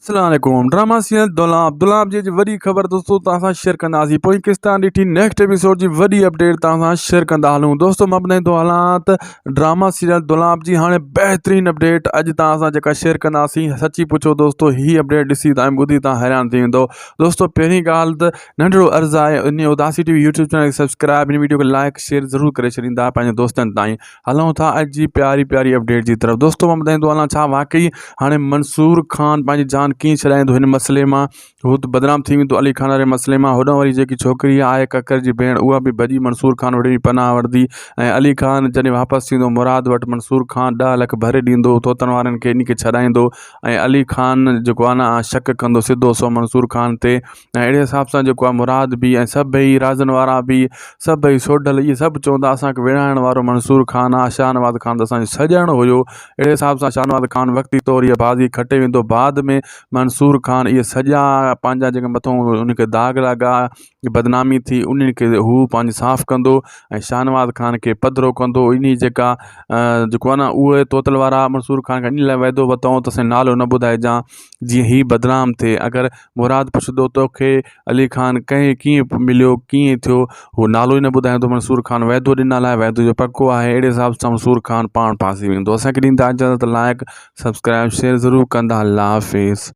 السلام عليڪم drama serial دولاب دولاب جي وڏي خبر دوستو توهان سان شيئر ڪنداسين پوئين قسط تان ڏٺي نيڪسٽ ايپيسوڊ جي وڏي اپڊيٽ توهان سان شيئر ڪندا هلون دوستو مان ٻڌائيندو هلان ته ڊراما سيريل دولاب جي هاڻي بهترين اپڊيٽ اڄ توهان سان جيڪا شيئر ڪنداسين سچي پڇو دوستو هي اپڊيٽ ڏسي توهان ٻڌي توهان حيران ٿي ويندو دوستو پهرين ڳالهه ته ننڍڙو عرض آهي ان اداسي ٽي وي يوٽيوب چينل کي سبسڪرائب هن ويڊيو کي لائڪ شيئر ضرور ڪري ڇڏيندا پنهنجي دوستن تائين هلون ٿا اڄ جي پياري پياري اپڊيٽ جي طرف دوستو مان ٻڌائيندو هلان ڇا واقعي هاڻي منصور خان پنهنجي جان ڪيئن ڇڏائيندو هن مسئلي مان هو ته بدنام ٿي ويندو علي خان واري مسئلي مان هوڏانهن وري جيڪي ڇوڪري آهي ڪڪر جي ڀيڻ اها به ڀڄي منصور خان وٽ وڃي پناهه وٺندي ۽ علي خان جڏهن واپس ٿيندو مراد وٽ منصور خان ڏهه لک ڀري ڏيندو طوطن وارن کي ان کي ڇڏائيندو ۽ علي خان جيڪو آهي نه شڪ ڪندو سڌو سو منصور خان تي ۽ اهڙي حساب سان جيڪو آهي مراد به ۽ سڀئي رازن وارا به سڀئي سوڍل اهي سڀ چوندا اسان کي وڙهائڻ وارو منصور خان آهي شاهنواز خان ته اسانجو سڄڻ هيو اهڙي حساب سان شاهنواز خان وقتي طور اها بازي کٽي ويندو بعد ۾ منصور خان اهي سڄا پنهنجا جيڪي مٿو ان کي داغ لڳا بدنامي ٿي انهن کي هو پنهنجي صاف ڪندو ۽ شاهنواز خان کي پڌرو ڪندو انهي جيڪا جيڪو آهي نه اهي طوطل وارا منصور خان کان ان لاء وعدو ورتائون ته اسانجو نالو نه ٻڌائجان جيئن هي بدنام ٿئي اگر مراد پڇندو توکي علي خان ڪنهن ڪيئن مليو ڪيئن ٿيو هو نالو ئي نه ٻڌائيندو منصور خان وعدو ڏنل آهي وعدو جو پڪو آهي اهڙي حساب سان منصور خان پاڻ ڦاسي ويندو اسانکي ڏيندا اجازت لائڪ سبسڪرائب شيئر ضرور ڪندا الله حافظ.